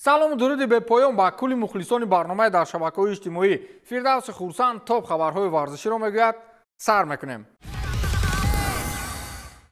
Салому дуруди бепоён ба кулли мухлисони барномаи дар шабакаҳои иҷтимоӣ. Фирдавси Хурсанд топ хабарҳои варзиширо мегӯяд. Сар мекунем.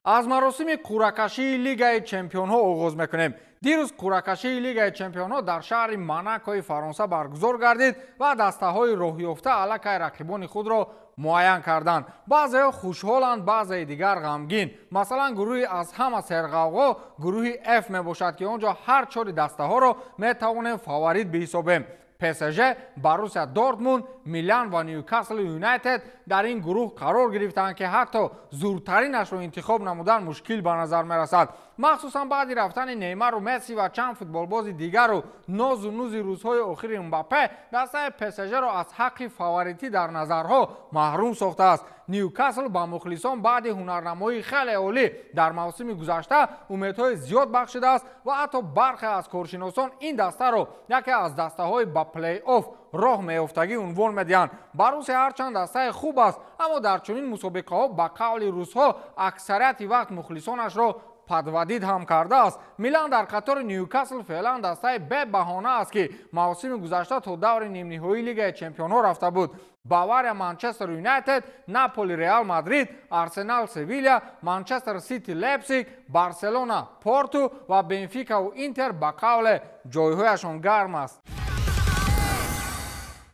Аз маросими қуръакашии Лигаи чемпионҳо оғоз мекунем. Дирӯз қуръакашии Лигаи чемпионҳо дар шаҳри Монакои Фаронса баргузор гардид ва дастаҳои роҳёфта аллакай рақибони худро муайян карданд. Баъзеҳо хушҳоланд, баъзеи дигар ғамгин. Масалан, гурӯҳи аз ҳама серғавғо гурӯҳи F мебошад, ки он ҷо ҳар чори дастаҳоро метавонем фаворит биҳисобем. ПСЖ, Боруссия Дортмунд, Милан ва Ньюкасл Юнайтед дар ин гурӯҳ қарор гирифтанд, ки ҳатто зуртаринашро интихоб намудан мушкил ба назар мерасад. Махсусан баъди рафтани Неймару Месси ва чанд футболбози дигару нозу нузи рӯзҳои охири Мбаппе дастаи ПСЖ-ро аз ҳаққи фаворитӣ дар назарҳо маҳрум сохтааст. Ньюкасл ба мухлисон баъди ҳунарнамоии хеле олӣ дар мавсими гузашта умедҳои зиёд бахшидааст ва ҳатто бархе аз коршиносон ин дастаро яке аз дастаҳои ба плей-офф роҳ меёфтагӣ унвон медиҳанд. Боруссия ҳарчанд дастаи хуб аст, аммо дар чунин мусобиқаҳо ба қавли русҳо аксарияти вақт мухлисонашро подводить ҳам кардааст. Милан дар қатори Ньюкасл феълан дастаи бебаҳона аст, ки мавсими гузашта то даври нимниҳоии Лигаи чемпионҳо рафта буд. Бавария, Манчестер Юнайтед, Наполи, Реал Мадрид, Арсенал, Севиля, Манчестер Сити, Лейпсиг, Барселона, Порту ва Бенфикаву Интер ба қавле ҷойҳояшон гарм аст.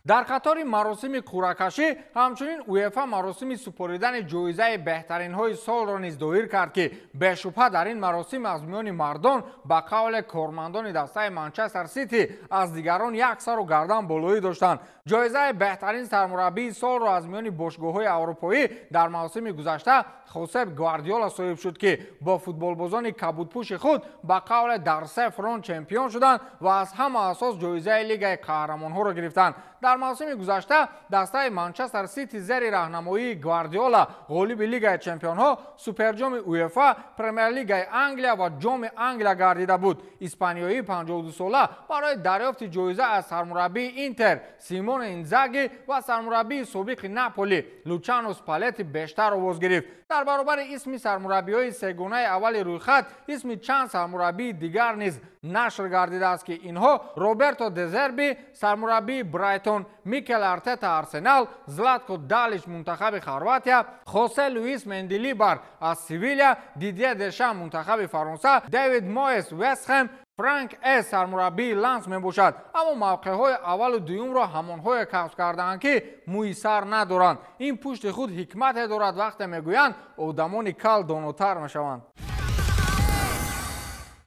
Дар қатори маросими қуръакашӣ ҳамчунин УЕФА маросими супоридани ҷоизаи беҳтаринҳои солро низ доир кард, ки бешубҳа дар ин маросим аз миёни мардон ба қавле кормандони дастаи Манчестер Сити аз дигарон як сару гардан болоӣ доштанд. Ҷоизаи беҳтарин сармураббии солро аз миёни бошгоҳҳои аврупоӣ дар мавсими гузашта Хосеп Гвардиола соҳиб шуд, ки бо футболбозони кабудпӯши худ ба қавле дар се фронт чемпион шуданд ва аз ҳама асос ҷоизаи Лигаи қаҳрамонҳоро гирифтанд. Дар мавсими гузашта дастаи Манчестер Сити зери раҳнамоии Гвардиола ғолиби Лигаи чемпионҳо, суперҷоми УЕФА, Премер-лигаи Англия ва ҷоми Англия гардида буд. Испаниёии 52сола барои дарёфти ҷоиза аз сармураббии Интер Симоне Инзаги ва сармураббии собиқи Наполи Лучано Спалетти бештар овоз гирифт. Дар баробари исми сармураббиҳои сегонаи аввали рӯйхат исми чанд сармураббии дигар низ нашр гардидааст, ки инҳо Роберто Дезерби, сармураббии Брайтон, Микел Артета Арсенал, Златко Далич мунтахаби Хорватия, Хосе Луис Мендилибар аз Севиля, Дидье Дешам мунтахаби Фаронса, Дэвид Моэс Вестхэм, Франк Эс сармураббии Ланс мебошад. Аммо мавқеъҳои аввалу дуюмро ҳамонҳое касб кардаанд, ки мӯи сар надоранд. Ин пушти худ ҳикмате дорад, вақте мегӯянд одамони кал донотар мешаванд.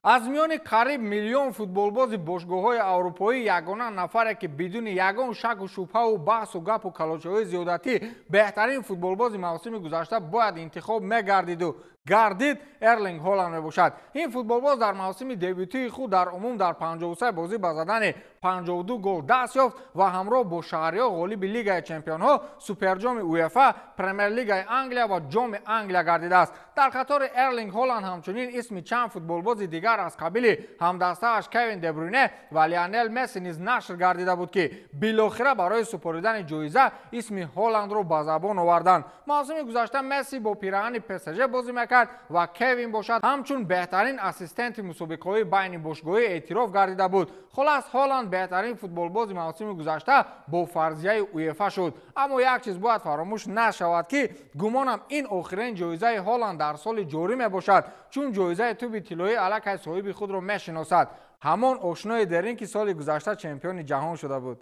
Аз миёни қариб миллион футболбози бошгоҳҳои аврупоӣ ягона нафаре, ки бидуни ягон шаку шубҳаву баҳсу гапу калочаҳои зиёдатӣ беҳтарин футболбози мавсими гузашта бояд интихоб мегардиду гардид, Эрлинг Ҳоланд мебошад. Ин футболбоз дар мавсими дебютии худ дар умум дар 53 бозӣ ба задани 52 гол даст ёфт ва ҳамроҳ бо шаҳриҳо ғолиби Лигаи чемпионҳо, суперҷоми УЕФА, Премер-лигаи Англия ва ҷоми Англия гардидааст. Дар қатори Эрлинг Ҳоланд ҳамчунин исми чанд футболбози дигар аз қабили ҳамдастааш Кевин Дебрюне ва Лионел Месси низ нашр гардида буд, ки билохира барои супоридани ҷоиза исми Ҳоландро ба забон оварданд. Мавсими гузашта Месси бо пираҳани ПСЖ бозӣ мекард ва Кевин бошад ҳамчун беҳтарин ассистенти мусобиқаҳои байни бошгоҳӣ эътироф гардида буд. Хулас, Ҳоланд беҳтарин футболбози мавсими гузашта бо фарзияи УЕФА шуд. Аммо як чиз бояд фаромӯш нашавад, ки гумонам ин охирин ҷоизаи Ҳоланд дар соли ҷорӣ мебошад, чун ҷоизаи тӯби тиллоӣ аллакай соҳиби худро мешиносад. Ҳамон ошнои дерин, ки соли гузашта чемпиони ҷаҳон шуда буд.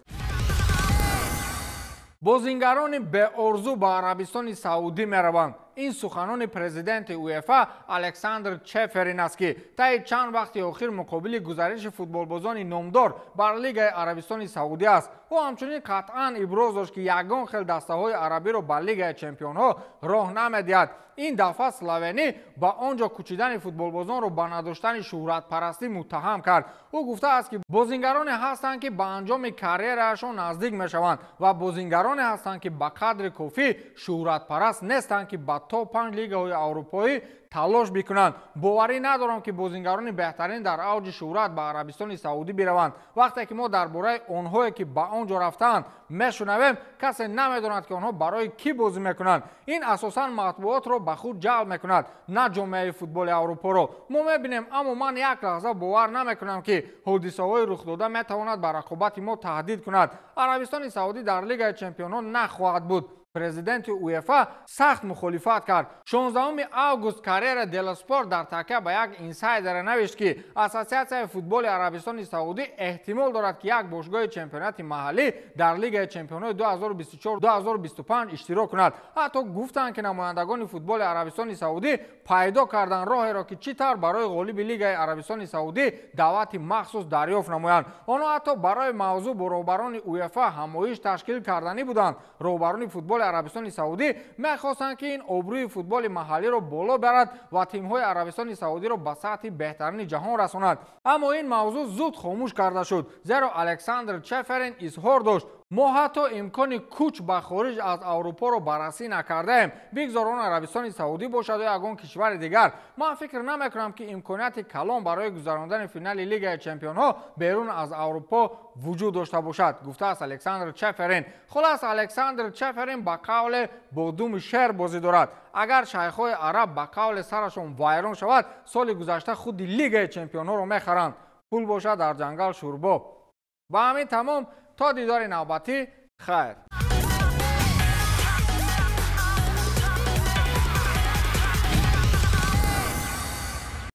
Бозингарони беорзу ба Арабистони Саудӣ мераванд. Ин суханони президенти УЕФА Александр Чеферин аст, ки таи чанд вақти охир муқобили гузариши футболбозони номдор бар Лигаи Арабистони Саудӣ аст. Ӯ ҳамчунин қатъан иброз дошт, ки ягон хел дастаҳои арабиро ба Лигаи чемпионҳо роҳ намедиҳад. Ин дафъа словенӣ ба он ҷо кӯчидани футболбозонро ба надоштани шӯҳратпарастӣ муттаҳам кард. Ӯ гуфтааст, ки бозингароне ҳастанд, ки ба анҷоми карьераашон наздик мешаванд ва бозингароне ҳастанд, ки ба қадри кофӣ шӯҳратпараст нестанд, ки ба топ 5 лигаҳои аврупоӣ талош бикунанд. Боварӣ надорам, ки бозингарони беҳтарин дар авҷи шӯҳрат ба Арабистони Саудӣ бираванд. Вақте ки мо дар бораи онҳое, ки ба он ҷо рафтаанд, мешунавем, касе намедонад, ки онҳо барои кӣ бозӣ мекунанд. Ин асосан матбуотро ба худ ҷалб мекунад, на ҷомеаи футболи Аврупоро. Мо мебинем, аммо ман як лаҳза бовар намекунам, ки ҳодисаҳои рухдода метавонад ба рақобати мо таҳдид кунад. Арабистони Саудӣ дар Лигаи чемпионҳо нахоҳад буд. Президенти УЕФА сахт мухолифат кард. 16 август Корриере делло Спорт дар такя ба як инсайдере навишт, ки Ассотсиатсияи футболи Арабистони Саудӣ эҳтимол дорад, ки як бошгоҳи чемпионати маҳаллӣ дар Лигаи чемпионҳои 2024-2025 иштирок кунад. Ҳатто гуфтанд, ки намояндагони футболи Арабистони Саудӣ пайдо кардан роҳеро, ки чӣ тавр барои ғолиби Лигаи Арабистони Саудӣ даъвати махсус дарёфт намоянд. Онҳо ҳатто барои мавзӯъ бо роҳбарони УЕФА ҳамоиш ташкил карданӣ буданд. Роҳбарони футболи Арабистони Саудӣ мехостанд, ки ин обрӯи футболи маҳаллиро боло барад ва тимҳои Арабистони Саудиро ба сатҳи беҳтарини ҷаҳон расонад. Аммо ин мавзӯъ зуд хомӯш карда шуд, зеро Александр Чеферин изҳор дошт: мо ҳатто имкони кӯч ба хориҷ аз Аврупоро баррасӣ накардаем, бигзор он Арабистони Саудӣ бошад ё ягон кишвари дигар. Ман фикр намекунам, ки имконияти калон барои гузарондани финали Лигаи чемпионҳо берун аз Аврупо вуҷуд дошта бошад, гуфтааст Александр Чеферин. Хулас, Александр Чеферин ба қавле бо думи шер бозӣ дорад. Агар шайхҳои араб ба қавле сарашон вайрон шавад, соли гузашта худи Лигаи чемпионҳоро мехаранд. Пул бошад, дар ҷангал шӯрбо. Ба ҳамин тамом. То дидори навбатӣ, хайр.